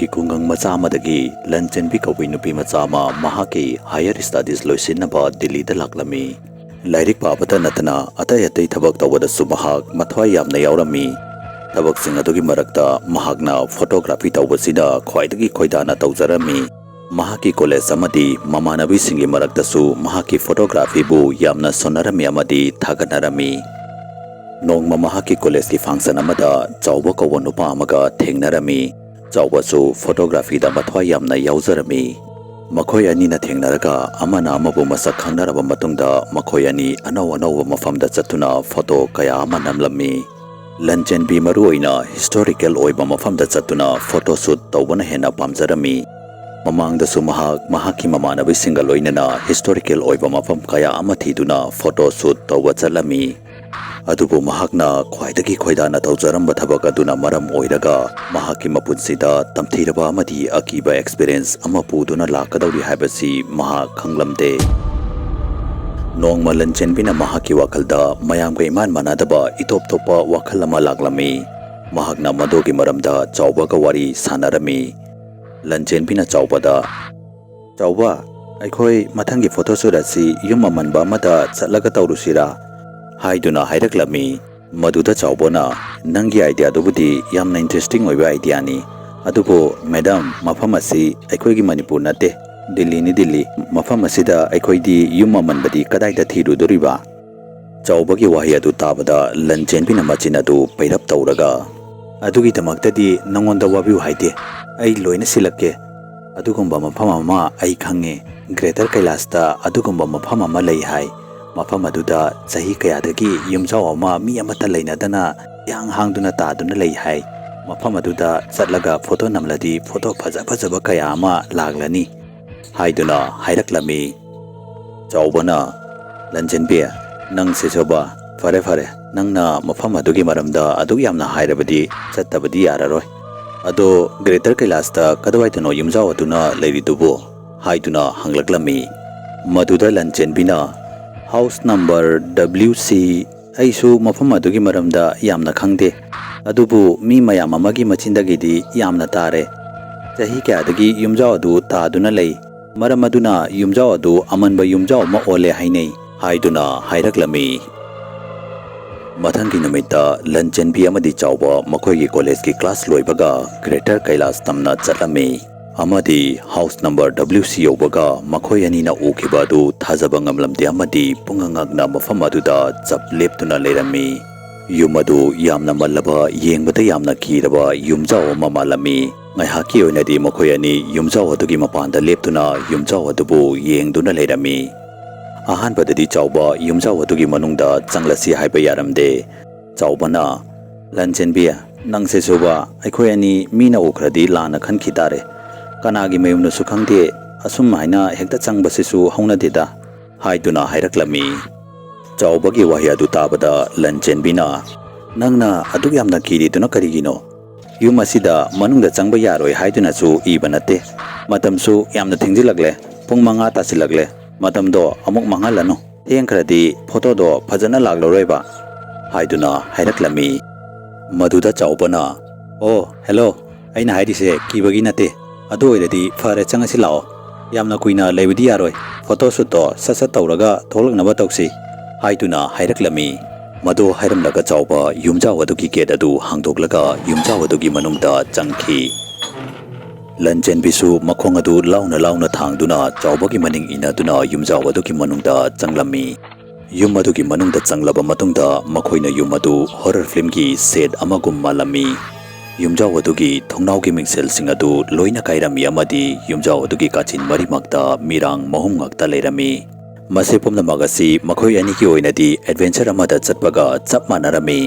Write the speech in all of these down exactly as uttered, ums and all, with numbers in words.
ꯈꯨꯡꯒꯪ ꯃꯆꯥ ꯑꯃꯗꯒꯤ ꯂꯟꯆꯦꯟꯕꯤ ꯀꯧꯕꯤ ꯅꯨꯄꯤ ꯃꯆꯥ ꯑꯃ ꯃꯍꯥꯛꯀꯤ higher studies ꯂꯣꯏꯁꯤꯟꯅꯕ ꯗꯤꯜꯂꯤꯗ ꯂꯥꯛꯂꯝꯃꯤ꯫ ꯂꯥꯏꯔꯤꯛ ꯄꯥꯕꯇ ꯅꯠꯇꯅ ꯑꯇꯩ ꯑꯇꯩ ꯊꯕꯛ ꯇꯧꯕꯗꯁꯨ ꯃꯍꯥꯛ ꯃꯊ꯭ꯋꯥꯏ ꯌꯥꯝꯅ ꯌꯥꯎꯔꯝꯃꯤ꯫ ꯊꯕꯛꯁꯤꯡ ꯑꯗꯨꯒꯤ ꯃꯔꯛꯇ ꯃꯍꯥꯛꯅ photography ꯇꯧꯕꯁꯤꯗ ꯈ꯭ꯋꯥꯏꯗꯒꯤ ꯈꯣꯏꯗꯥꯅ ꯇꯧꯖꯔꯝꯃꯤ꯫ ꯃꯍꯥꯛꯀꯤ ꯀꯣꯂꯦꯖ ꯑꯃꯗꯤ ꯃꯃꯥꯟꯅꯕꯤꯁꯤꯡꯒꯤ ꯃꯔꯛꯇꯁꯨ ꯃꯍꯥꯛꯀꯤ photographyꯕꯨ ꯌꯥꯝꯅ ꯁꯣꯟꯅꯔꯝꯃꯤ ꯑꯃꯗꯤ ꯊꯥꯒꯠꯅꯔꯝꯃꯤ꯫ ꯅꯣꯡꯃ ꯃꯍꯥꯛꯀꯤ ꯀꯣꯂꯦꯖꯀꯤ function ꯑꯃꯗ ꯆꯥꯎꯕ ꯀꯧꯕ ꯅꯨꯄꯥ ꯑꯃꯒ ꯊꯦꯡꯅꯔꯝꯃꯤ꯫ ꯆꯥꯎꯕꯁꯨ photographyꯗ ꯃꯊ꯭ꯋꯥꯏ ꯌꯥꯝꯅ ꯌꯥꯎꯖꯔꯝꯃꯤ꯫ ꯃꯈꯣꯏ ꯑꯅꯤꯅ ꯊꯦꯡꯅꯔꯒ ꯑꯃꯅ ꯑꯃꯕꯨ ꯃꯁꯛ ꯈꯪꯅꯔꯕ ꯃꯇꯨꯡꯗ ꯃꯈꯣꯏ ꯑꯅꯤ ꯑꯅꯧ ꯑꯅꯧꯕ ꯃꯐꯝꯗ ꯆꯠꯇꯨꯅ photo ꯀꯌꯥ ꯑꯃ ꯅꯝꯂꯝꯃꯤ꯫ ꯂꯟꯆꯦꯟꯕꯤ ꯃꯔꯨꯑꯣꯏꯅ historical ꯑꯣꯏꯕ ꯃꯐꯝꯗ ꯆꯠꯇꯨꯅ photoshoot ꯇꯧꯕꯅ ꯍꯦꯟꯅ ꯄꯥꯝꯖꯔꯝꯃꯤ꯫ ꯃꯃꯥꯡꯗꯁꯨ ꯃꯍꯥꯛ ꯃꯍꯥꯛꯀꯤ ꯃꯃꯥꯟꯅꯕꯤꯁꯤꯡꯒ ꯂꯣꯏꯅꯅ historical ꯑꯣꯏꯕ ꯃꯐꯝ ꯀꯌꯥ ꯑꯃ ꯊꯤꯗꯨꯅ photoshoot ꯇꯧꯕ ꯆꯠꯂꯝꯃꯤ꯫ ꯑꯗꯨꯕꯨ ꯃꯍꯥꯛꯅ ꯈ꯭ꯋꯥꯏꯗꯒꯤ ꯈꯣꯏꯗꯥꯅ ꯇꯧꯖꯔꯝꯕ ꯊꯕꯛ ꯑꯗꯨꯅ ꯃꯔꯝ ꯑꯣꯏꯔꯒ ꯃꯍꯥꯛꯀꯤ ꯃꯄꯨꯟꯁꯤꯗ ꯇꯝꯊꯤꯔꯕ ꯑꯃꯗꯤ ꯑꯀꯤꯕ experience ꯑꯃ ꯄꯨꯗꯨꯅ ꯂꯥꯛꯀꯗꯧꯔꯤ ꯍꯥꯏꯕꯁꯤ ꯃꯍꯥꯛ ꯈꯪꯂꯝꯗꯦ꯫ ꯅꯣꯡꯃ ꯂꯟꯆꯦꯟꯕꯤꯅ ꯃꯍꯥꯛꯀꯤ ꯋꯥꯈꯜꯗ ꯃꯌꯥꯝꯒ ꯏꯃꯥꯟ ꯃꯥꯟꯅꯗꯕ ꯏꯇꯣꯞ ꯇꯣꯞꯄ ꯋꯥꯈꯜ ꯑꯃ ꯂꯥꯛꯂꯝꯃꯤ꯫ ꯃꯍꯥꯛꯅ ꯃꯗꯨꯒꯤ ꯃꯔꯝꯗ ꯆꯥꯎꯕꯒ ꯋꯥꯔꯤ ꯁꯥꯟꯅꯔꯝꯃꯤ꯫ ꯂꯟꯆꯦꯟꯕꯤꯅ ꯆꯥꯎꯕꯗ, "ꯆꯥꯎꯕ, ꯑꯩꯈꯣꯏ ꯃꯊꯪꯒꯤ photoshoot ꯑꯁꯤ ꯌꯨꯝ ꯑꯃꯟꯕ ꯑꯃꯗ ꯆꯠꯂꯒ ꯇꯧꯔꯨꯁꯤꯔꯥ?" ꯍꯥꯏꯗꯨꯅ ꯍꯥꯏꯔꯛꯂꯝꯃꯤ꯫ ꯃꯗꯨꯗ ꯆꯥꯎꯕꯅ, "ꯅꯪꯒꯤ ideaꯗꯨꯕꯨꯗꯤ ꯌꯥꯝꯅ interesting ꯑꯣꯏꯕ ideaꯅꯤ, ꯑꯗꯨꯕꯨ madam, ꯃꯐꯝ ꯑꯁꯤ ꯑꯩꯈꯣꯏꯒꯤ ꯃꯅꯤꯄꯨꯔ ꯅꯠꯇꯦ, ꯗꯤꯜꯂꯤꯅꯤ ꯗꯤꯜꯂꯤ꯫ ꯃꯐꯝ ꯑꯁꯤꯗ ꯑꯩꯈꯣꯏꯗꯤ ꯌꯨꯝ ꯑꯃꯟꯕꯗꯤ ꯀꯗꯥꯏꯗ ꯊꯤꯔꯨꯗꯣꯔꯤꯕ?" ꯆꯥꯎꯕꯒꯤ ꯋꯥꯍꯩ ꯑꯗꯨ ꯇꯥꯕꯗ ꯂꯟꯆꯦꯟꯕꯤꯅ ꯃꯆꯤꯟ ꯑꯗꯨ ꯄꯩꯔꯞ ꯇꯧꯔꯒ, "ꯑꯗꯨꯒꯤꯗꯃꯛꯇꯗꯤ ꯅꯉꯣꯟꯗ ꯋꯥꯕꯤꯌꯨ ꯍꯥꯏꯗꯦ, ꯑꯩ ꯂꯣꯏꯅ ꯁꯤꯜꯂꯛꯀꯦ꯫ ꯑꯗꯨꯒꯨꯝꯕ ꯃꯐꯝ ꯑꯃ ꯑꯩ ꯈꯪꯉꯦ꯫ Greater ꯀꯩꯂꯥꯁꯇ ꯑꯗꯨꯒꯨꯝꯕ ꯃꯐꯝ ꯑꯃ ꯂꯩ ꯍꯥꯏ꯫ ꯃꯐꯝ ꯑꯗꯨꯗ ꯆꯍꯤ ꯀꯌꯥꯗꯒꯤ ꯌꯨꯝꯖꯥꯎ ꯑꯃ ꯃꯤ ꯑꯃꯠꯇ ꯂꯩꯅꯗꯅ ꯏꯍꯥꯡ ꯍꯥꯡꯗꯨꯅ ꯇꯥꯗꯨꯅ ꯂꯩ ꯍꯥꯏ꯫ ꯃꯐꯝ ꯑꯗꯨꯗ ꯆꯠꯂꯒ photo ꯅꯝꯂꯗꯤ photo ꯐꯖ ꯐꯖꯕ ꯀꯌꯥ ꯑꯃ ꯂꯥꯛꯂꯅꯤ" ꯍꯥꯏꯗꯨꯅ ꯍꯥꯏꯔꯛꯂꯝꯃꯤ꯫ ꯆꯥꯎꯕꯅ, "ꯂꯟꯆꯦꯟꯕꯤ, ꯅꯪꯁꯦ ꯆꯥꯎꯕ, ꯐꯔꯦ ꯐꯔꯦ, ꯅꯪꯅ ꯃꯐꯝ ꯑꯗꯨꯒꯤ ꯃꯔꯝꯗ ꯑꯗꯨꯛ ꯌꯥꯝꯅ ꯍꯥꯏꯔꯕꯗꯤ ꯆꯠꯇꯕꯗꯤ ꯌꯥꯔꯔꯣꯏ꯫ ꯑꯗꯣ Greater ꯀꯩꯂꯥꯁꯇ ꯀꯗꯥꯏꯗꯅꯣ ꯌꯨꯝꯖꯥꯎ ꯑꯗꯨꯅ ꯂꯩꯔꯤꯗꯨꯕꯨ?" ꯍꯥꯏꯗꯨꯅ ꯍꯪꯂꯛꯂꯝꯃꯤ꯫ ꯃꯗꯨꯗ ꯂꯟꯆꯦꯟꯕꯤꯅ, "House number W C, ꯑꯩꯁꯨ ꯃꯐꯝ ꯑꯗꯨꯒꯤ ꯃꯔꯝꯗ ꯌꯥꯝꯅ ꯈꯪꯗꯦ, ꯑꯗꯨꯕꯨ ꯃꯤ ꯃꯌꯥꯝ ꯑꯃꯒꯤ ꯃꯆꯤꯟꯗꯒꯤꯗꯤ ꯌꯥꯝꯅ ꯇꯥꯔꯦ꯫ ꯆꯍꯤ ꯀꯌꯥꯗꯒꯤ ꯌꯨꯝꯖꯥꯎ ꯑꯗꯨ ꯇꯥꯗꯨꯅ ꯂꯩ꯫ ꯃꯔꯝ ꯑꯗꯨꯅ ꯌꯨꯝꯖꯥꯎ ꯑꯗꯨ ꯑꯃꯟꯕ ꯌꯨꯝꯖꯥꯎ ꯑꯃ ꯑꯣꯜꯂꯦ ꯍꯥꯏꯅꯩ" ꯍꯥꯏꯗꯨꯅ ꯍꯥꯏꯔꯛꯂꯝꯃꯤ꯫ ꯃꯊꯪꯒꯤ ꯅꯨꯃꯤꯠꯇ ꯂꯟꯆꯦꯟꯕꯤ ꯑꯃꯗꯤ ꯆꯥꯎꯕ ꯃꯈꯣꯏꯒꯤ ꯀꯣꯂꯦꯖꯀꯤ ꯀ꯭ꯂꯥꯁ ꯂꯣꯏꯕꯒ ꯒ꯭ꯔꯦꯇꯔ ꯀꯩꯂꯥꯁ ꯇꯝꯅ ꯆꯠꯂꯝꯃꯤ꯫ ꯑꯃꯗꯤ ꯍꯥꯎꯁ ꯅꯝꯕꯔ W C ꯌꯧꯕꯒ ꯃꯈꯣꯏ ꯑꯅꯤꯅ ꯎꯈꯤꯕ ꯑꯗꯨ ꯊꯥꯖꯕ ꯉꯝꯂꯝꯗꯦ ꯑꯃꯗꯤ ꯄꯨꯡꯉꯛ ꯉꯛꯅ ꯃꯐꯝ ꯑꯗꯨꯗ ꯆꯞ ꯂꯦꯞꯇꯨꯅ ꯂꯩꯔꯝꯃꯤ꯫ ꯌꯨꯝ ꯑꯗꯨ ꯌꯥꯝꯅ ꯃꯜꯂꯕ, ꯌꯦꯡꯕꯗ ꯌꯥꯝꯅ ꯀꯤꯔꯕ ꯌꯨꯝꯖꯥꯎ ꯑꯃ ꯃꯥꯜꯂꯝꯃꯤ꯫ ꯉꯥꯏꯍꯥꯛꯀꯤ ꯑꯣꯏꯅꯗꯤ ꯃꯈꯣꯏ ꯑꯅꯤ ꯌꯨꯝꯖꯥꯎ ꯑꯗꯨꯒꯤ ꯃꯄꯥꯟꯗ ꯂꯦꯞꯇꯨꯅ ꯌꯨꯝꯖꯥꯎ ꯑꯗꯨꯕꯨ ꯌꯦꯡꯗꯨꯅ ꯂꯩꯔꯝꯃꯤ꯫ ꯑꯍꯥꯟꯕꯗꯗꯤ ꯆꯥꯎꯕ ꯌꯨꯝꯖꯥꯎ ꯑꯗꯨꯒꯤ ꯃꯅꯨꯡꯗ ꯆꯪꯂꯁꯤ ꯍꯥꯏꯕ ꯌꯥꯔꯝꯗꯦ꯫ ꯆꯥꯎꯕꯅ, "ꯂꯟꯆꯦꯟꯕꯤ, ꯅꯪꯁꯦ ꯁꯨꯕ, ꯑꯩꯈꯣꯏ ꯑꯅꯤ ꯃꯤꯅ ꯎꯈ꯭ꯔꯗꯤ ꯂꯥꯟꯅ ꯈꯟꯈꯤ ꯇꯥꯔꯦ꯫ ꯀꯅꯥꯒꯤ ꯃꯌꯨꯝꯅꯣꯁꯨ ꯈꯪꯗꯦ, ꯑꯁꯨꯝ ꯍꯥꯏꯅ ꯍꯦꯛꯇ ꯆꯪꯕꯁꯤꯁꯨ ꯍꯧꯅꯗꯦꯗ" ꯍꯥꯏꯗꯨꯅ ꯍꯥꯏꯔꯛꯂꯝꯃꯤ꯫ ꯆꯥꯎꯕꯒꯤ ꯋꯥꯍꯩ ꯑꯗꯨ ꯇꯥꯕꯗ ꯂꯟꯆꯦꯟꯕꯤꯅ, "ꯅꯪꯅ ꯑꯗꯨꯛ ꯌꯥꯝꯅ ꯀꯤꯔꯤꯗꯨꯅ ꯀꯔꯤꯒꯤꯅꯣ? ꯌꯨꯝ ꯑꯁꯤꯗ ꯃꯅꯨꯡꯗ ꯆꯪꯕ ꯌꯥꯔꯣꯏ ꯍꯥꯏꯗꯨꯅꯁꯨ ꯏꯕ ꯅꯠꯇꯦ꯫ ꯃꯇꯝꯁꯨ ꯌꯥꯝꯅ ꯊꯦꯡꯖꯤꯜꯂꯛꯂꯦ, ꯄꯨꯡ ꯃꯉꯥ ꯇꯥꯁꯤꯜꯂꯛꯂꯦ, ꯃꯇꯝꯗꯣ ꯑꯃꯨꯛ ꯃꯥꯡꯍꯜꯂꯅꯨ꯫ ꯊꯦꯡꯈ꯭ꯔꯗꯤ ꯐꯣꯇꯣꯗꯣ ꯐꯖꯅ ꯂꯥꯛꯂꯔꯣꯏꯕ" ꯍꯥꯏꯗꯨꯅ ꯍꯥꯏꯔꯛꯂꯝꯃꯤ꯫ ꯃꯗꯨꯗ ꯆꯥꯎꯕꯅ, "ꯑꯣ, ꯍꯦꯂꯣ, ꯑꯩꯅ ꯍꯥꯏꯔꯤꯁꯦ ꯀꯤꯕꯒꯤ ꯅꯠꯇꯦ꯫ ꯑꯗꯨ ꯑꯣꯏꯔꯗꯤ ꯐꯔꯦ, ꯆꯪꯉꯁꯤ ꯂꯥꯛꯑꯣ꯫ ꯌꯥꯝꯅ ꯀꯨꯏꯅ ꯂꯩꯕꯗꯤ ꯌꯥꯔꯣꯏ꯫ ꯐꯣꯇꯣ ꯁꯨꯠꯇꯣ ꯁꯠ ꯁꯠ ꯇꯧꯔꯒ ꯊꯣꯛꯂꯛꯅꯕ ꯇꯧꯁꯤ" ꯍꯥꯏꯗꯨꯅ ꯍꯥꯏꯔꯛꯂꯝꯃꯤ꯫ ꯃꯗꯨ ꯍꯥꯏꯔꯝꯂꯒ ꯆꯥꯎꯕ ꯌꯨꯝꯖꯥꯎ ꯑꯗꯨꯒꯤ ꯒꯦꯠ ꯑꯗꯨ ꯍꯥꯡꯗꯣꯛꯂꯒ ꯌꯨꯝꯖꯥꯎ ꯑꯗꯨꯒꯤ ꯃꯅꯨꯡꯗ ꯆꯪꯈꯤ꯫ ꯂꯟꯆꯦꯟꯕꯤꯁꯨ ꯃꯈꯣꯡ ꯑꯗꯨ ꯂꯥꯎꯅ ꯂꯥꯎꯅ ꯊꯥꯡꯗꯨꯅ ꯆꯥꯎꯕꯒꯤ ꯃꯅꯤꯡ ꯏꯟꯅꯗꯨꯅ ꯌꯨꯝꯖꯥꯎ ꯑꯗꯨꯒꯤ ꯃꯅꯨꯡꯗ ꯆꯪꯂꯝꯃꯤ꯫ ꯌꯨꯝ ꯑꯗꯨꯒꯤ ꯃꯅꯨꯡꯗ ꯆꯪꯂꯕ ꯃꯇꯨꯡꯗ ꯃꯈꯣꯏꯅ ꯌꯨꯝ ꯑꯗꯨ ꯍꯣꯔꯔ ꯐꯤꯜꯝꯒꯤ ꯁꯦꯠ ꯑꯃꯒꯨꯝ ꯃꯥꯜꯂꯝꯃꯤ꯫ ꯌꯨꯝꯖꯥꯎ ꯑꯗꯨꯒꯤ ꯊꯣꯡꯅꯥꯎꯒꯤ ꯃꯤꯡꯁꯦꯜꯁꯤꯡ ꯑꯗꯨ ꯂꯣꯏꯅ ꯀꯥꯏꯔꯝꯃꯤ ꯑꯃꯗꯤ ꯌꯨꯝꯖꯥꯎ ꯑꯗꯨꯒꯤ ꯀꯥꯆꯤꯟ ꯃꯔꯤꯃꯛꯇ ꯃꯤꯔꯥꯡ ꯃꯍꯨꯝ ꯉꯥꯛꯇ ꯂꯩꯔꯝꯃꯤ꯫ ꯃꯁꯤ ꯄꯨꯝꯅꯃꯛ ꯑꯁꯤ ꯃꯈꯣꯏ ꯑꯅꯤꯒꯤ ꯑꯣꯏꯅꯗꯤ ꯑꯦꯗꯚꯦꯟꯆꯔ ꯑꯃꯗ ꯆꯠꯄꯒ ꯆꯞ ꯃꯥꯟꯅꯔꯝꯃꯤ꯫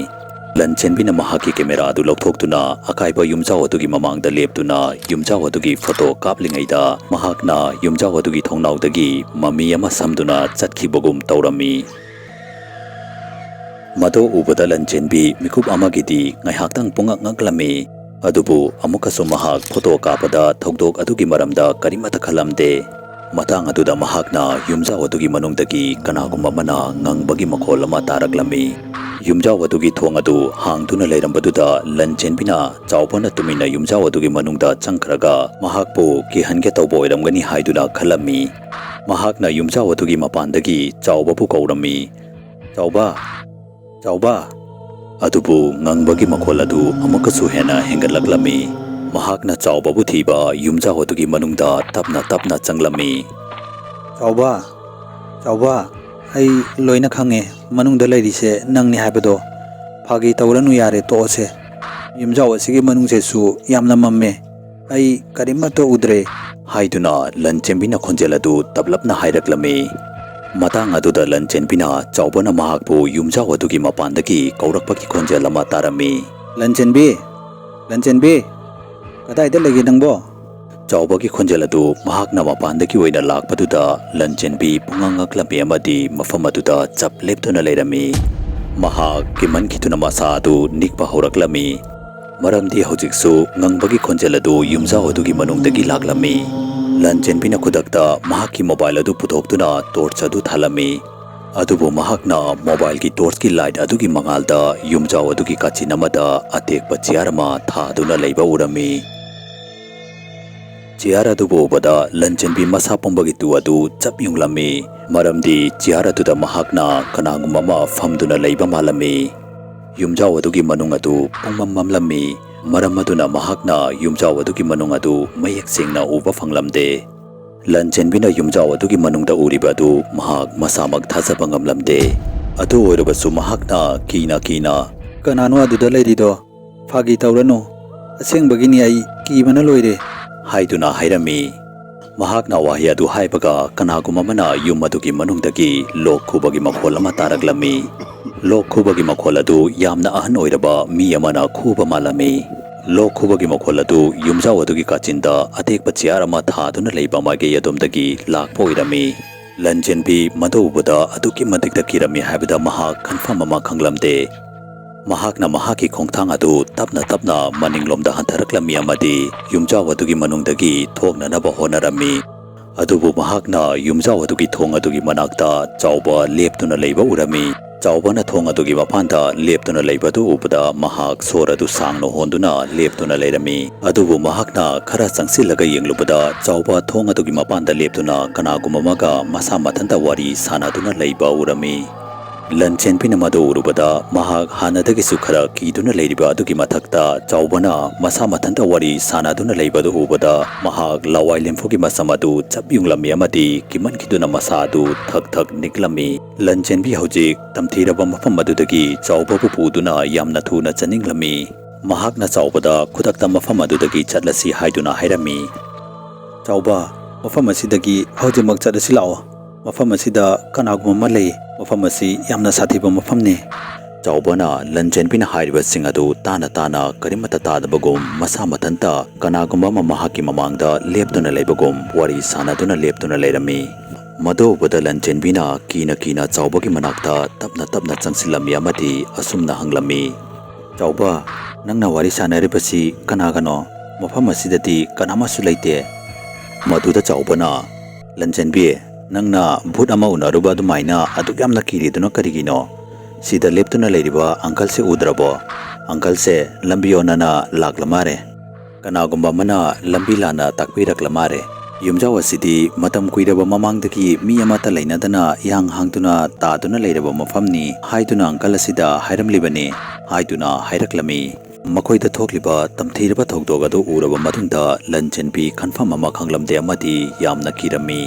ꯂꯟꯆꯦꯟꯕꯤꯅ ꯃꯍꯥꯛꯀꯤ ꯀꯦꯃꯦꯔꯥ ꯑꯗꯨ ꯂꯧꯊꯣꯛꯇꯨꯅ ꯑꯀꯥꯏꯕ ꯌꯨꯝꯖꯥꯎ ꯑꯗꯨꯒꯤ ꯃꯃꯥꯡꯗ ꯂꯦꯞꯇꯨꯅ ꯌꯨꯝꯖꯥꯎ ꯑꯗꯨꯒꯤ ꯐꯣꯇꯣ ꯀꯥꯞꯂꯤꯉꯩꯗ ꯃꯍꯥꯛꯅ ꯌꯨꯝꯖꯥꯎ ꯑꯗꯨꯒꯤ ꯊꯣꯡꯅꯥꯎꯗꯒꯤ ꯃꯃꯤ ꯑꯃ ꯁꯝꯗꯨꯅ ꯆꯠꯈꯤꯕꯒꯨꯝ ꯇꯧꯔꯝꯃꯤ꯫ ꯃꯗꯨ ꯎꯕꯗ ꯂꯟꯆꯦꯟꯕꯤ ꯃꯤꯀꯨꯞ ꯑꯃꯒꯤꯗꯤ ꯉꯥꯏꯍꯥꯛꯇꯪ ꯄꯨꯡꯉꯛ ꯉꯛꯂꯝꯃꯤ꯫ ꯑꯗꯨꯕꯨ ꯑꯃꯨꯛꯀꯁꯨ ꯃꯍꯥꯛ ꯐꯣꯇꯣ ꯀꯥꯞꯄꯗ ꯊꯧꯗꯣꯛ ꯑꯗꯨꯒꯤ ꯃꯔꯝꯗ ꯀꯔꯤꯃꯠꯇ ꯈꯜꯂꯝꯗꯦ꯫ ꯃꯇꯥꯡ ꯑꯗꯨꯗ ꯃꯍꯥꯛꯅ ꯌꯨꯝꯖꯥꯎ ꯑꯗꯨꯒꯤ ꯃꯅꯨꯡꯗꯒꯤ ꯀꯅꯥꯒꯨꯝꯕ ꯑꯃꯅ ꯉꯪꯕꯒꯤ ꯃꯈꯣꯜ ꯑꯃ ꯇꯥꯔꯛꯂꯝꯃꯤ꯫ ꯌꯨꯝꯖꯥꯎ ꯑꯗꯨꯒꯤ ꯊꯣꯡ ꯑꯗꯨ ꯍꯥꯡꯗꯨꯅ ꯂꯩꯔꯝꯕꯗꯨꯗ ꯂꯟꯆꯦꯟꯕꯤꯅ ꯆꯥꯎꯕꯅ ꯇꯨꯃꯤꯟꯅ ꯌꯨꯝꯖꯥꯎ ꯑꯗꯨꯒꯤ ꯃꯅꯨꯡꯗ ꯆꯪꯈ꯭ꯔꯒ ꯃꯍꯥꯛꯄꯨ ꯀꯤꯍꯟꯒꯦ ꯇꯧꯕ ꯑꯣꯏꯔꯝꯒꯅꯤ ꯍꯥꯏꯗꯨꯅ ꯈꯜꯂꯝꯃꯤ꯫ ꯃꯍꯥꯛꯅ ꯌꯨꯝꯖꯥꯎ ꯑꯗꯨꯒꯤ ꯃꯄꯥꯟꯗꯒꯤ ꯆꯥꯎꯕꯕꯨ ꯀꯧꯔꯝꯃꯤ꯫ "ꯆꯥꯎꯕ! ꯆꯥꯎꯕ!" ꯑꯗꯨꯕꯨ ꯉꯪꯕꯒꯤ ꯃꯈꯣꯜ ꯑꯗꯨ ꯑꯃꯨꯛꯀꯁꯨ ꯍꯦꯟꯅ ꯍꯦꯟꯒꯠꯂꯛꯂꯝꯃꯤ꯫ ꯃꯍꯥꯛꯅ ꯆꯥꯎꯕꯕꯨ ꯊꯤꯕ ꯌꯨꯝꯖꯥꯎ ꯑꯗꯨꯒꯤ ꯃꯅꯨꯡꯗ ꯇꯞꯅ ꯇꯞꯅ ꯆꯪꯂꯝꯃꯤ꯫ "ꯆꯥꯎꯕ! ꯆꯥꯎꯕ! ꯑꯩ ꯂꯣꯏꯅ ꯈꯪꯉꯦ꯫ ꯃꯅꯨꯡꯗ ꯂꯩꯔꯤꯁꯦ ꯅꯪꯅꯤ ꯍꯥꯏꯕꯗꯣ꯫ ꯐꯥꯒꯤ ꯇꯧꯔꯅꯨ, ꯌꯥꯔꯦ, ꯇꯣꯛꯑꯁꯦ꯫ ꯌꯨꯝꯖꯥꯎ ꯑꯁꯤꯒꯤ ꯃꯅꯨꯡꯁꯤꯁꯨ ꯌꯥꯝꯅ ꯃꯝꯃꯦ꯫ ꯑꯩ ꯀꯔꯤꯃꯠꯇ ꯎꯗ꯭ꯔꯦ," ꯍꯥꯏꯗꯨꯅ ꯂꯟꯆꯦꯟꯕꯤꯅ ꯈꯣꯟꯖꯦꯜ ꯑꯗꯨ ꯇꯞꯂꯞꯅ ꯍꯥꯏꯔꯛꯂꯝꯃꯤ꯫ ꯃꯇꯥꯡ ꯑꯗꯨꯗ ꯂꯟꯆꯦꯟꯕꯤꯅ ꯆꯥꯎꯕꯅ ꯃꯍꯥꯛꯄꯨ ꯌꯨꯝꯖꯥꯎ ꯑꯗꯨꯒꯤ ꯃꯄꯥꯟꯗꯒꯤ ꯀꯧꯔꯛꯄꯒꯤ ꯈꯣꯟꯖꯦꯜ ꯑꯃ ꯇꯥꯔꯝꯃꯤ꯫ "ꯂꯟꯆꯦꯟꯕꯤ! ꯂꯟꯆꯦꯟꯕꯤ! ꯀꯗꯥꯏꯗ ꯂꯩꯒꯦ ꯅꯪꯕꯣ?" ꯆꯥꯎꯕꯒꯤ ꯈꯣꯟꯖꯦꯜ ꯑꯗꯨ ꯃꯍꯥꯛꯅ ꯃꯄꯥꯟꯗꯒꯤ ꯑꯣꯏꯅ ꯂꯥꯛꯄꯗꯨꯗ ꯂꯟꯆꯦꯟꯕꯤ ꯄꯨꯡꯉꯥꯡ ꯉꯛꯂꯝꯃꯤ ꯑꯃꯗꯤ ꯃꯐꯝ ꯑꯗꯨꯗ ꯆꯞ ꯂꯦꯞꯇꯨꯅ ꯂꯩꯔꯝꯃꯤ꯫ ꯃꯍꯥꯛ ꯀꯤꯃꯟꯈꯤꯗꯨꯅ ꯃꯁꯥ ꯑꯗꯨ ꯅꯤꯛꯄ ꯍꯧꯔꯛꯂꯝꯃꯤ꯫ ꯃꯔꯝꯗꯤ ꯍꯧꯖꯤꯛꯁꯨ ꯉꯪꯕꯒꯤ ꯈꯣꯟꯖꯦꯜ ꯑꯗꯨ ꯌꯨꯝꯖꯥꯎ ꯑꯗꯨꯒꯤ ꯃꯅꯨꯡꯗꯒꯤ ꯂꯥꯛꯂꯝꯃꯤ꯫ ꯂꯟꯆꯦꯟꯕꯤꯅ ꯈꯨꯗꯛꯇ ꯃꯍꯥꯛꯀꯤ ꯃꯣꯕꯥꯏꯜ ꯑꯗꯨ ꯄꯨꯊꯣꯛꯇꯨꯅ ꯇꯣꯔꯆ ꯑꯗꯨ ꯊꯥꯜꯂꯝꯃꯤ꯫ ꯑꯗꯨꯕꯨ ꯃꯍꯥꯛꯅ ꯃꯣꯕꯥꯏꯜꯒꯤ ꯇꯣꯔꯆꯀꯤ ꯂꯥꯏꯠ ꯑꯗꯨꯒꯤ ꯃꯉꯥꯜꯗ ꯌꯨꯝꯖꯥꯎ ꯑꯗꯨꯒꯤ ꯀꯥꯆꯤꯟ ꯑꯃꯗ ꯑꯇꯦꯛꯄ ꯆꯤꯌꯥꯔ ꯑꯃ ꯊꯥꯗꯨꯅ ꯂꯩꯕ ꯎꯔꯝꯃꯤ꯫ ꯆꯤꯌꯥꯔ ꯑꯗꯨꯕꯨ ꯎꯕꯗ ꯂꯟꯆꯦꯟꯕꯤ ꯃꯁꯥ ꯄꯨꯝꯕꯒꯤ ꯇꯨ ꯑꯗꯨ ꯆꯞ ꯌꯨꯡꯂꯝꯃꯤ꯫ ꯃꯔꯝꯗꯤ ꯆꯤꯌꯥꯔ ꯑꯗꯨꯗ ꯃꯍꯥꯛꯅ ꯀꯅꯥꯒꯨꯝꯕ ꯑꯃ ꯐꯝꯗꯨꯅ ꯂꯩꯕ ꯃꯥꯜꯂꯝꯃꯤ꯫ ꯌꯨꯝꯖꯥꯎ ꯑꯗꯨꯒꯤ ꯃꯅꯨꯡ ꯑꯗꯨ ꯄꯨꯡꯃꯝ ꯃꯝꯂꯝꯃꯤ꯫ ꯃꯔꯝ ꯑꯗꯨꯅ ꯃꯍꯥꯛꯅ ꯌꯨꯝꯖꯥꯎ ꯑꯗꯨꯒꯤ ꯃꯅꯨꯡ ꯑꯗꯨ ꯃꯌꯦꯛ ꯁꯦꯡꯅ ꯎꯕ ꯐꯪꯂꯝꯗꯦ꯫ ꯂꯟꯆꯦꯟꯕꯤꯅ ꯌꯨꯝꯖꯥꯎ ꯑꯗꯨꯒꯤ ꯃꯅꯨꯡꯗ ꯎꯔꯤꯕ ꯑꯗꯨ ꯃꯍꯥꯛ ꯃꯁꯥꯃꯛ ꯊꯥꯖꯕ ꯉꯝꯂꯝꯗꯦ꯫ ꯑꯗꯨ ꯑꯣꯏꯔꯕꯁꯨ ꯃꯍꯥꯛꯅ ꯀꯤꯅ ꯀꯤꯅ, "ꯀꯅꯥꯅꯣ ꯑꯗꯨꯗ ꯂꯩꯔꯤꯗꯣ? ꯐꯥꯒꯤ ꯇꯧꯔꯅꯨ꯫ ꯑꯁꯦꯡꯕꯒꯤꯅꯤ, ꯑꯩ ꯀꯤꯕꯅ ꯂꯣꯏꯔꯦ," ꯍꯥꯏꯗꯨꯅ ꯍꯥꯏꯔꯝꯃꯤ꯫ ꯃꯍꯥꯛꯅ ꯋꯥꯍꯩ ꯑꯗꯨ ꯍꯥꯏꯕꯒ ꯀꯅꯥꯒꯨꯝꯕ ꯑꯃꯅ ꯌꯨꯝ ꯑꯗꯨꯒꯤ ꯃꯅꯨꯡꯗꯒꯤ ꯂꯣꯛ ꯈꯨꯕꯒꯤ ꯃꯈꯣꯜ ꯑꯃ ꯇꯥꯔꯛꯂꯝꯃꯤ꯫ ꯂꯣꯛ ꯈꯨꯕꯒꯤ ꯃꯈꯣꯜ ꯑꯗꯨ ꯌꯥꯝꯅ ꯑꯍꯟ ꯑꯣꯏꯔꯕ ꯃꯤ ꯑꯃꯅ ꯈꯨꯕ ꯃꯥꯜꯂꯝꯃꯤ꯫ ꯂꯣꯛ ꯈꯨꯕꯒꯤ ꯃꯈꯣꯜ ꯑꯗꯨ ꯌꯨꯝꯖꯥꯎ ꯑꯗꯨꯒꯤ ꯀꯥꯆꯤꯟꯗ ꯑꯇꯦꯛꯄ ꯆꯤꯌꯥꯔ ꯑꯃ ꯊꯥꯗꯨꯅ ꯂꯩꯕ ꯃꯥꯏꯀꯩ ꯑꯗꯣꯝꯗꯒꯤ ꯂꯥꯛꯄ ꯑꯣꯏꯔꯝꯃꯤ꯫ ꯂꯟꯆꯦꯟꯕꯤ ꯃꯗꯨ ꯎꯕꯗ ꯑꯗꯨꯛꯀꯤ ꯃꯇꯤꯛꯇ ꯀꯤꯔꯝꯃꯤ ꯍꯥꯏꯕꯗ ꯃꯍꯥꯛ ꯈꯟꯐꯝ ꯑꯃ ꯈꯪꯂꯝꯗꯦ꯫ ꯃꯍꯥꯛꯅ ꯃꯍꯥꯛꯀꯤ ꯈꯣꯡꯊꯥꯡ ꯑꯗꯨ ꯇꯞꯅ ꯇꯞꯅ ꯃꯅꯤꯡꯂꯣꯝꯗ ꯍꯟꯊꯔꯛꯂꯝꯃꯤ ꯑꯃꯗꯤ ꯌꯨꯝꯖꯥꯎ ꯑꯗꯨꯒꯤ ꯃꯅꯨꯡꯗꯒꯤ ꯊꯣꯛꯅꯅꯕ ꯍꯣꯠꯅꯔꯝꯃꯤ꯫ ꯑꯗꯨꯕꯨ ꯃꯍꯥꯛꯅ ꯌꯨꯝꯖꯥꯎ ꯑꯗꯨꯒꯤ ꯊꯣꯡ ꯑꯗꯨꯒꯤ ꯃꯅꯥꯛꯇ ꯆꯥꯎꯕ ꯂꯦꯞꯇꯨꯅ ꯂꯩꯕ ꯎꯔꯝꯃꯤ꯫ ꯆꯥꯎꯕꯅ ꯊꯣꯡ ꯑꯗꯨꯒꯤ ꯃꯄꯥꯟꯗ ꯂꯦꯞꯇꯨꯅ ꯂꯩꯕ ꯑꯗꯨ ꯎꯕꯗ ꯃꯍꯥꯛ ꯁꯣꯔ ꯑꯗꯨ ꯁꯥꯡꯅ ꯍꯣꯟꯗꯨꯅ ꯂꯦꯞꯇꯨꯅ ꯂꯩꯔꯝꯃꯤ꯫ ꯑꯗꯨꯕꯨ ꯃꯍꯥꯛꯅ ꯈꯔ ꯆꯪꯁꯤꯜꯂꯒ ꯌꯦꯡꯂꯨꯕꯗ ꯆꯥꯎꯕ ꯊꯣꯡ ꯑꯗꯨꯒꯤ ꯃꯄꯥꯟꯗ ꯂꯦꯞꯇꯨꯅ ꯀꯅꯥꯒꯨꯝꯕ ꯑꯃꯒ ꯃꯁꯥ ꯃꯊꯟꯇ ꯋꯥꯔꯤ ꯁꯥꯟꯅꯗꯨꯅ ꯂꯩꯕ ꯎꯔꯝꯃꯤ꯫ ꯂꯟꯆꯦꯟꯕꯤꯅ ꯃꯗꯨ ꯎꯔꯨꯕꯗ ꯃꯍꯥꯛ ꯍꯥꯟꯅꯗꯒꯤꯁꯨ ꯈꯔ ꯀꯤꯗꯨꯅ ꯂꯩꯔꯤꯕ ꯑꯗꯨꯒꯤ ꯃꯊꯛꯇ ꯆꯥꯎꯕꯅ ꯃꯁꯥ ꯃꯊꯟꯇ ꯋꯥꯔꯤ ꯁꯥꯟꯅꯗꯨꯅ ꯂꯩꯕꯗꯨ ꯎꯕꯗ ꯃꯍꯥꯛ ꯂꯋꯥꯏ ꯂꯦꯝꯐꯨꯒꯤ ꯃꯁꯝ ꯑꯗꯨ ꯆꯞ ꯌꯨꯡꯂꯝꯃꯤ ꯑꯃꯗꯤ ꯀꯤꯃꯟꯈꯤꯗꯨꯅ ꯃꯁꯥ ꯑꯗꯨ ꯊꯛ ꯊꯛ ꯅꯤꯛꯂꯝꯃꯤ꯫ ꯂꯟꯆꯦꯟꯕꯤ ꯍꯧꯖꯤꯛ ꯇꯝꯊꯤꯔꯕ ꯃꯐꯝ ꯑꯗꯨꯗꯒꯤ ꯆꯥꯎꯕꯕꯨ ꯄꯨꯗꯨꯅ ꯌꯥꯝꯅ ꯊꯨꯅ ꯆꯠꯅꯤꯡꯂꯝꯃꯤ꯫ ꯃꯍꯥꯛꯅ ꯆꯥꯎꯕꯗ ꯈꯨꯗꯛꯇ ꯃꯐꯝ ꯑꯗꯨꯗꯒꯤ ꯆꯠꯂꯁꯤ ꯍꯥꯏꯗꯨꯅ ꯍꯥꯏꯔꯝꯃꯤ꯫ ꯆꯥꯎꯕ, ꯃꯐꯝ ꯑꯁꯤꯗꯒꯤ ꯍꯧꯖꯤꯛꯃꯛ ꯆꯠꯂꯁꯤ ꯂꯥꯛꯑꯣ꯫ ꯃꯐꯝ ꯑꯁꯤꯗ ꯀꯅꯥꯒꯨꯝꯕ ꯑꯃ ꯂꯩ꯫ ꯃꯐꯝ ꯑꯁꯤ ꯌꯥꯝꯅ ꯁꯥꯊꯤꯕ ꯃꯐꯝꯅꯤ꯫ ꯆꯥꯎꯕꯅ ꯂꯟꯆꯦꯟꯕꯤꯅ ꯍꯥꯏꯔꯤꯕꯁꯤꯡ ꯑꯗꯨ ꯇꯥꯅ ꯇꯥꯅ ꯀꯔꯤꯃꯠꯇ ꯇꯥꯗꯕꯒꯨꯝ ꯃꯁꯥ ꯃꯊꯟꯇ ꯀꯅꯥꯒꯨꯝꯕ ꯑꯃ ꯃꯍꯥꯛꯀꯤ ꯃꯃꯥꯡꯗ ꯂꯦꯞꯇꯨꯅ ꯂꯩꯕꯒꯨꯝ ꯋꯥꯔꯤ ꯁꯥꯟꯅꯗꯨꯅ ꯂꯦꯞꯇꯨꯅ ꯂꯩꯔꯝꯃꯤ꯫ ꯃꯗꯨ ꯎꯕꯗ ꯂꯟꯆꯦꯟꯕꯤꯅ ꯀꯤꯅ ꯀꯤꯅ ꯆꯥꯎꯕꯒꯤ ꯃꯅꯥꯛꯇ ꯇꯞꯅ ꯇꯞꯅ ꯆꯪꯁꯤꯜꯂꯝꯃꯤ ꯑꯃꯗꯤ ꯑꯁꯨꯝꯅ ꯍꯪꯂꯝꯃꯤ, "ꯆꯥꯎꯕ, ꯅꯪꯅ ꯋꯥꯔꯤ ꯁꯥꯟꯅꯔꯤꯕꯁꯤ ꯀꯅꯥꯒꯅꯣ? ꯃꯐꯝ ꯑꯁꯤꯗꯗꯤ ꯀꯅꯥꯃꯁꯨ ꯂꯩꯇꯦ꯫" ꯃꯗꯨꯗ ꯆꯥꯎꯕꯅ, "ꯂꯟꯆꯦꯟꯕꯤ, ꯅꯪꯅ ꯚꯨꯠ ꯑꯃ ꯎꯅꯔꯨꯕ ꯑꯗꯨꯃꯥꯏꯅ ꯑꯗꯨꯛ ꯌꯥꯝꯅ ꯀꯤꯔꯤꯗꯨꯅ ꯀꯔꯤꯒꯤꯅꯣ? ꯁꯤꯗ ꯂꯦꯞꯇꯨꯅ ꯂꯩꯔꯤꯕ ꯑꯪꯀꯜꯁꯦ ꯎꯗ꯭ꯔꯕꯣ? ꯑꯪꯀꯜꯁꯦ ꯂꯝꯕꯤ ꯑꯣꯟꯅꯅ ꯂꯥꯛꯂ ꯃꯥꯜꯂꯦ꯫ ꯀꯅꯥꯒꯨꯝꯕ ꯑꯃꯅ ꯂꯝꯕꯤ ꯂꯥꯟꯅ ꯇꯥꯛꯄꯤꯔꯛꯂ ꯃꯥꯜꯂꯦ꯫ ꯌꯨꯝꯖꯥꯎ ꯑꯁꯤꯗꯤ ꯃꯇꯝ ꯀꯨꯏꯔꯕ ꯃꯃꯥꯡꯗꯒꯤ ꯃꯤ ꯑꯃꯠꯇ ꯂꯩꯅꯗꯅ ꯏꯍꯥꯡ ꯍꯥꯡꯗꯨꯅ ꯇꯥꯗꯨꯅ ꯂꯩꯔꯕ ꯃꯐꯝꯅꯤ ꯍꯥꯏꯗꯨꯅ ꯑꯪꯀꯜ ꯑꯁꯤꯗ ꯍꯥꯏꯔꯝꯂꯤꯕꯅꯤ" ꯍꯥꯏꯗꯨꯅ ꯍꯥꯏꯔꯛꯂꯝꯃꯤ꯫ ꯃꯈꯣꯏꯗ ꯊꯣꯛꯂꯤꯕ ꯇꯝꯊꯤꯔꯕ ꯊꯧꯗꯣꯛ ꯑꯗꯨ ꯎꯔꯕ ꯃꯇꯨꯡꯗ ꯂꯟꯆꯦꯟꯕꯤ ꯈꯟꯐꯝ ꯑꯃ ꯈꯪꯂꯝꯗꯦ ꯑꯃꯗꯤ ꯌꯥꯝꯅ ꯀꯤꯔꯝꯃꯤ꯫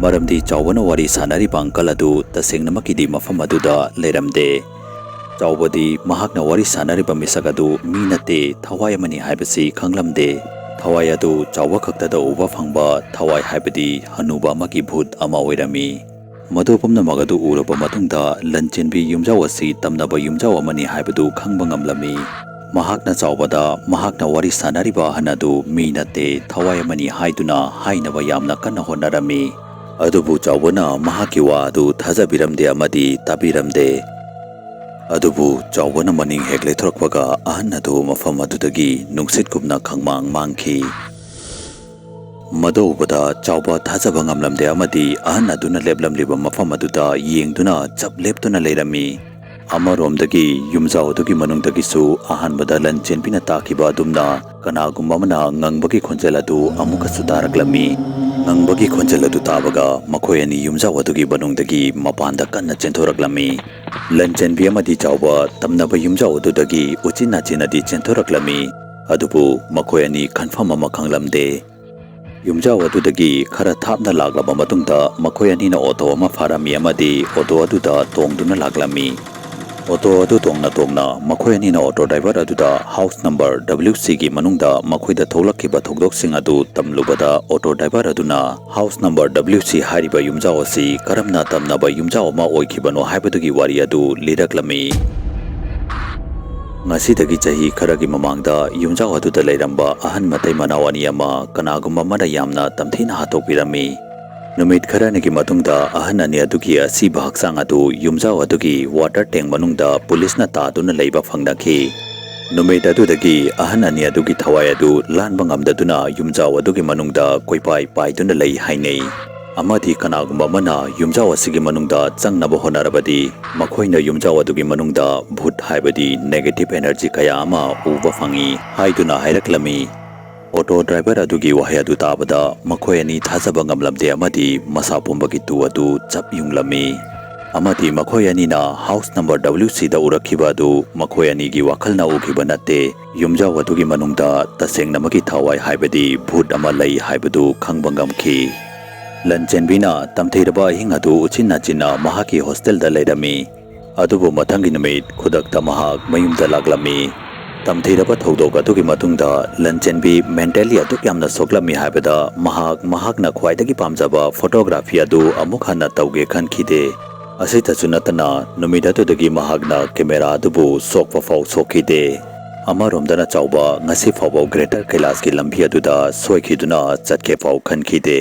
ꯃꯔꯝꯗꯤ ꯆꯥꯎꯕꯅ ꯋꯥꯔꯤ ꯁꯥꯟꯅꯔꯤꯕ ꯑꯪꯀꯜ ꯑꯗꯨ ꯇꯁꯦꯡꯅꯃꯛꯀꯤꯗꯤ ꯃꯐꯝ ꯑꯗꯨꯗ ꯂꯩꯔꯝꯗꯦ꯫ ꯆꯥꯎꯕꯗꯤ ꯃꯍꯥꯛꯅ ꯋꯥꯔꯤ ꯁꯥꯟꯅꯔꯤꯕ ꯃꯤꯁꯛ ꯑꯗꯨ ꯃꯤ ꯅꯠꯇꯦ, ꯊꯋꯥꯏ ꯑꯃꯅꯤ ꯍꯥꯏꯕꯁꯤ ꯈꯪꯂꯝꯗꯦ꯫ ꯊꯋꯥꯏ ꯑꯗꯨ ꯆꯥꯎꯕ ꯈꯛꯇꯗ ꯎꯕ ꯐꯪꯕ ꯊꯋꯥꯏ ꯍꯥꯏꯕꯗꯤ ꯍꯅꯨꯕ ꯑꯃꯒꯤ ꯚꯨꯠ ꯑꯃ ꯑꯣꯏꯔꯝꯃꯤ꯫ ꯃꯗꯨ ꯄꯨꯝꯅꯃꯛ ꯑꯗꯨ ꯎꯔꯕ ꯃꯇꯨꯡꯗ ꯂꯟꯆꯦꯟꯕꯤ ꯌꯨꯝꯖꯥꯎ ꯑꯁꯤ ꯇꯝꯅꯕ ꯌꯨꯝꯖꯥꯎ ꯑꯃꯅꯤ ꯍꯥꯏꯕꯗꯨ ꯈꯪꯕ ꯉꯝꯂꯝꯃꯤ꯫ ꯃꯍꯥꯛꯅ ꯆꯥꯎꯕꯗ ꯃꯍꯥꯛꯅ ꯋꯥꯔꯤ ꯁꯥꯟꯅꯔꯤꯕ ꯑꯍꯟ ꯑꯗꯨ ꯃꯤ ꯅꯠꯇꯦ, ꯊꯋꯥꯏ ꯑꯃꯅꯤ ꯍꯥꯏꯗꯨꯅ ꯍꯥꯏꯅꯕ ꯌꯥꯝꯅ ꯀꯟꯅ ꯍꯣꯠꯅꯔꯝꯃꯤ꯫ ꯑꯗꯨꯕꯨ ꯆꯥꯎꯕꯅ ꯃꯍꯥꯛꯀꯤ ꯋꯥ ꯑꯗꯨ ꯊꯥꯖꯕꯤꯔꯝꯗꯦ ꯑꯃꯗꯤ ꯇꯥꯕꯤꯔꯝꯗꯦ꯫ ꯑꯗꯨꯕꯨ ꯆꯥꯎꯕꯅ ꯃꯅꯤꯡ ꯍꯦꯛ ꯂꯩꯊꯣꯔꯛꯄꯒ ꯑꯍꯟ ꯑꯗꯨ ꯃꯐꯝ ꯑꯗꯨꯗꯒꯤ ꯅꯨꯡꯁꯤꯠꯀꯨꯝꯅ ꯈꯪꯃꯥꯡ ꯃꯥꯡꯈꯤ꯫ ꯃꯗꯨ ꯎꯕꯗ ꯆꯥꯎꯕ ꯊꯥꯖꯕ ꯉꯝꯂꯝꯗꯦ ꯑꯃꯗꯤ ꯑꯍꯟ ꯑꯗꯨꯅ ꯂꯦꯞꯂꯝꯂꯤꯕ ꯃꯐꯝ ꯑꯗꯨꯗ ꯌꯦꯡꯗꯨꯅ ꯆꯞ ꯂꯦꯞꯇꯨꯅ ꯂꯩꯔꯝꯃꯤ꯫ ꯑꯃꯔꯣꯝꯗꯒꯤ ꯌꯨꯝꯖꯥꯎ ꯑꯗꯨꯒꯤ ꯃꯅꯨꯡꯗꯒꯤꯁꯨ ꯑꯍꯥꯟꯕꯗ ꯂꯟꯆꯦꯟꯕꯤꯅ ꯇꯥꯈꯤꯕ ꯑꯗꯨꯝꯅ ꯀꯅꯥꯒꯨꯝꯕ ꯑꯃꯅ ꯉꯪꯕꯒꯤ ꯈꯣꯟꯖꯦꯜ ꯑꯗꯨ ꯑꯃꯨꯛꯀꯁꯨ ꯇꯥꯔꯛꯂꯝꯃꯤ꯫ ꯉꯪꯕꯒꯤ ꯈꯣꯟꯖꯦꯜ ꯑꯗꯨ ꯇꯥꯕꯒ ꯃꯈꯣꯏ ꯑꯅꯤ ꯌꯨꯝꯖꯥꯎ ꯑꯗꯨꯒꯤ ꯃꯅꯨꯡꯗꯒꯤ ꯃꯄꯥꯟꯗ ꯀꯟꯅ ꯆꯦꯟꯊꯣꯔꯛꯂꯝꯃꯤ꯫ ꯂꯟꯆꯦꯟꯕꯤ ꯑꯃꯗꯤ ꯆꯥꯎꯕ ꯇꯝꯅꯕ ꯌꯨꯝꯖꯥꯎ ꯑꯗꯨꯗꯒꯤ ꯎꯆꯤꯟ ꯅꯥꯆꯤꯟꯅꯗꯤ ꯆꯦꯟꯊꯣꯔꯛꯂꯝꯃꯤ꯫ ꯑꯗꯨꯕꯨ ꯃꯈꯣꯏ ꯑꯅꯤ ꯈꯟꯐꯝ ꯑꯃ ꯈꯪꯂꯝꯗꯦ꯫ ꯌꯨꯝꯖꯥꯎ ꯑꯗꯨꯗꯒꯤ ꯈꯔ ꯊꯥꯞꯅ ꯂꯥꯛꯂꯕ ꯃꯇꯨꯡꯗ ꯃꯈꯣꯏ ꯑꯅꯤꯅ ꯑꯣꯇꯣ ꯑꯃ ꯐꯥꯔꯝꯃꯤ ꯑꯃꯗꯤ ꯑꯣꯇꯣ ꯑꯗꯨꯗ ꯇꯣꯡꯗꯨꯅ ꯂꯥꯛꯂꯝꯃꯤ꯫ ꯑꯣꯇꯣ ꯑꯗꯨ ꯇꯣꯡꯅ ꯇꯣꯡꯅ ꯃꯈꯣꯏ ꯑꯅꯤꯅ ꯑꯣꯇꯣ ꯗ꯭ꯔꯥꯏꯚꯔ ꯑꯗꯨꯗ ꯍꯥꯎꯁ ꯅꯝꯕꯔ W C ꯒꯤ ꯃꯅꯨꯡꯗ ꯃꯈꯣꯏꯗ ꯊꯣꯛꯂꯛꯈꯤꯕ ꯊꯧꯗꯣꯛꯁꯤꯡ ꯑꯗꯨ ꯇꯝꯂꯨꯕꯗ ꯑꯣꯇꯣ ꯗ꯭ꯔꯥꯏꯚꯔ ꯑꯗꯨꯅ ꯍꯥꯎꯁ ꯅꯝꯕꯔ W C ꯍꯥꯏꯔꯤꯕ ꯌꯨꯝꯖꯥꯎ ꯑꯁꯤ ꯀꯔꯝꯅ ꯇꯝꯅꯕ ꯌꯨꯝꯖꯥꯎ ꯑꯃ ꯑꯣꯏꯈꯤꯕꯅꯣ ꯍꯥꯏꯕꯗꯨꯒꯤ ꯋꯥꯔꯤ ꯑꯗꯨ ꯂꯤꯔꯛꯂꯝꯃꯤ꯫ ꯉꯁꯤꯗꯒꯤ ꯆꯍꯤ ꯈꯔꯒꯤ ꯃꯃꯥꯡꯗ ꯌꯨꯝꯖꯥꯎ ꯑꯗꯨꯗ ꯂꯩꯔꯝꯕ ꯑꯍꯟ ꯃꯇꯩ ꯃꯅꯥꯎ ꯑꯅꯤ ꯑꯃ ꯀꯅꯥꯒꯨꯝꯕ ꯑꯃꯅ ꯌꯥꯝꯅ ꯇꯝꯊꯤꯅ ꯍꯥꯠꯇꯣꯛꯄꯤꯔꯝꯃꯤ꯫ ꯅꯨꯃꯤꯠ ꯈꯔꯅꯤꯒꯤ ꯃꯇꯨꯡꯗ ꯑꯍꯟ ꯑꯅꯤ ꯑꯗꯨꯒꯤ ꯑꯁꯤꯕ ꯍꯛꯆꯥꯡ ꯑꯗꯨ ꯌꯨꯝꯖꯥꯎ ꯑꯗꯨꯒꯤ ꯋꯥꯇꯔ ꯇꯦꯡ ꯃꯅꯨꯡꯗ ꯄꯨꯂꯤꯁꯅ ꯇꯥꯗꯨꯅ ꯂꯩꯕ ꯐꯪꯅꯈꯤ꯫ ꯅꯨꯃꯤꯠ ꯑꯗꯨꯗꯒꯤ ꯑꯍꯟ ꯑꯅꯤ ꯑꯗꯨꯒꯤ ꯊꯋꯥꯏ ꯑꯗꯨ ꯂꯥꯟꯕ ꯉꯝꯗꯗꯨꯅ ꯌꯨꯝꯖꯥꯎ ꯑꯗꯨꯒꯤ ꯃꯅꯨꯡꯗ ꯀꯣꯏꯄꯥꯏ ꯄꯥꯏꯗꯨꯅ ꯂꯩ ꯍꯥꯏꯅꯩ꯫ ꯑꯃꯗꯤ ꯀꯅꯥꯒꯨꯝꯕ ꯑꯃꯅ ꯌꯨꯝꯖꯥꯎ ꯑꯁꯤꯒꯤ ꯃꯅꯨꯡꯗ ꯆꯪꯅꯕ ꯍꯣꯠꯅꯔꯕꯗꯤ ꯃꯈꯣꯏꯅ ꯌꯨꯝꯖꯥꯎ ꯑꯗꯨꯒꯤ ꯃꯅꯨꯡꯗ ꯚꯨꯠ ꯍꯥꯏꯕꯗꯤ ꯅꯦꯒꯦꯇꯤꯚ ꯑꯦꯅꯔꯖꯤ ꯀꯌꯥ ꯑꯃ ꯎꯕ ꯐꯪꯏ ꯍꯥꯏꯗꯨꯅ ꯍꯥꯏꯔꯛꯂꯝꯃꯤ꯫ ꯑꯣꯇꯣ ꯗ꯭ꯔꯥꯏꯚꯔ ꯑꯗꯨꯒꯤ ꯋꯥꯍꯩ ꯑꯗꯨ ꯇꯥꯕꯗ ꯃꯈꯣꯏ ꯑꯅꯤ ꯊꯥꯖꯕ ꯉꯝꯂꯝꯗꯦ ꯑꯃꯗꯤ ꯃꯁꯥ ꯄꯨꯝꯕꯒꯤ ꯇꯨ ꯑꯗꯨ ꯆꯞ ꯌꯨꯡꯂꯝꯃꯤ꯫ ꯑꯃꯗꯤ ꯃꯈꯣꯏ ꯑꯅꯤꯅ ꯍꯥꯎꯁ ꯅꯝꯕꯔ W C ꯗ ꯎꯔꯛꯈꯤꯕ ꯑꯗꯨ ꯃꯈꯣꯏ ꯑꯅꯤꯒꯤ ꯋꯥꯈꯜꯅ ꯎꯈꯤꯕ ꯅꯠꯇꯦ꯫ ꯌꯨꯝꯖꯥꯎ ꯑꯗꯨꯒꯤ ꯃꯅꯨꯡꯗ ꯇꯁꯦꯡꯅꯃꯛꯀꯤ ꯊꯋꯥꯏ ꯍꯥꯏꯕꯗꯤ ꯚꯨꯠ ꯑꯃ ꯂꯩ ꯍꯥꯏꯕꯗꯨ ꯈꯪꯕ ꯉꯝꯈꯤ꯫ ꯂꯟꯆꯦꯟꯕꯤꯅ ꯇꯝꯊꯤꯔꯕ ꯑꯍꯤꯡ ꯑꯗꯨ ꯎꯆꯤꯟ ꯅꯥꯆꯤꯟꯅ ꯃꯍꯥꯛꯀꯤ ꯍꯣꯁꯇꯦꯜꯗ ꯂꯩꯔꯝꯃꯤ꯫ ꯑꯗꯨꯕꯨ ꯃꯊꯪꯒꯤ ꯅꯨꯃꯤꯠ ꯈꯨꯗꯛꯇ ꯃꯍꯥꯛ ꯃꯌꯨꯝꯗ ꯂꯥꯛꯂꯝꯃꯤ꯫ ꯇꯝꯊꯤꯔꯕ ꯊꯧꯗꯣꯛ ꯑꯗꯨꯒꯤ ꯃꯇꯨꯡꯗ ꯂꯟꯆꯦꯟꯕꯤ ꯃꯦꯟꯇꯦꯜꯂꯤ ꯑꯗꯨꯛ ꯌꯥꯝꯅ ꯁꯣꯛꯂꯝꯃꯤ ꯍꯥꯏꯕꯗ ꯃꯍꯥꯛ ꯃꯍꯥꯛꯅ ꯈ꯭ꯋꯥꯏꯗꯒꯤ ꯄꯥꯝꯖꯕ ꯐꯣꯇꯣꯒ꯭ꯔꯥꯐꯤ ꯑꯗꯨ ꯑꯃꯨꯛ ꯍꯟꯅ ꯇꯧꯒꯦ ꯈꯟꯈꯤꯗꯦ꯫ ꯑꯁꯤꯇꯁꯨ ꯅꯠꯇꯅ ꯅꯨꯃꯤꯠ ꯑꯗꯨꯗꯒꯤ ꯃꯍꯥꯛꯅ ꯀꯦꯃꯦꯔꯥ ꯑꯗꯨꯕꯨ ꯁꯣꯛꯄ ꯐꯥꯎ ꯁꯣꯛꯈꯤꯗꯦ꯫ ꯑꯃꯔꯣꯝꯗꯅ ꯆꯥꯎꯕ ꯉꯁꯤ ꯐꯥꯎꯕ ꯒ꯭ꯔꯦꯇꯔ ꯀꯩꯂꯥꯁꯀꯤ ꯂꯝꯕꯤ ꯑꯗꯨꯗ ꯁꯣꯏꯈꯤꯗꯨꯅ ꯆꯠꯀꯦ ꯐꯥꯎ ꯈꯟꯈꯤꯗꯦ꯫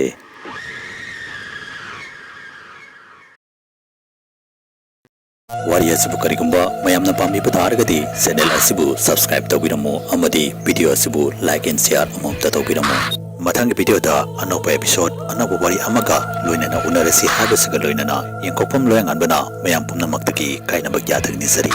ꯋꯥꯔꯤ ꯑꯁꯤꯕꯨ ꯀꯔꯤꯒꯨꯝꯕ ꯃꯌꯥꯝꯅ ꯄꯥꯝꯕꯤꯕ ꯇꯥꯔꯒꯗꯤ ꯆꯦꯅꯦꯜ ꯑꯁꯤꯕꯨ ꯁꯕꯁꯀ꯭ꯔꯥꯏꯕ ꯇꯧꯕꯤꯔꯝꯃꯨ ꯑꯃꯗꯤ ꯚꯤꯗꯤꯑꯣ ꯑꯁꯤꯕꯨ ꯂꯥꯏꯛ ꯑꯦꯟ ꯁꯤꯌꯥꯔ ꯑꯃꯃꯝꯇ ꯇꯧꯕꯤꯔꯝꯃꯨ꯫ ꯃꯊꯪꯒꯤ video ꯗ ꯑꯅꯧꯕ episode, ꯑꯅꯧꯕ ꯋꯥꯔꯤ ꯑꯃꯒ ꯂꯣꯏꯅꯅ ꯎꯅꯔꯁꯤ ꯍꯥꯏꯕꯁꯤꯒ ꯂꯣꯏꯅꯅ ꯌꯦꯡꯊꯣꯛꯐꯝ ꯂꯣꯌꯥꯉꯥꯟꯕꯅ ꯃꯌꯥꯝ ꯄꯨꯝꯅꯃꯛꯇꯒꯤ ꯀꯥꯏꯅꯕ ꯌꯥꯊꯪ ꯅꯤꯖꯔꯤ꯫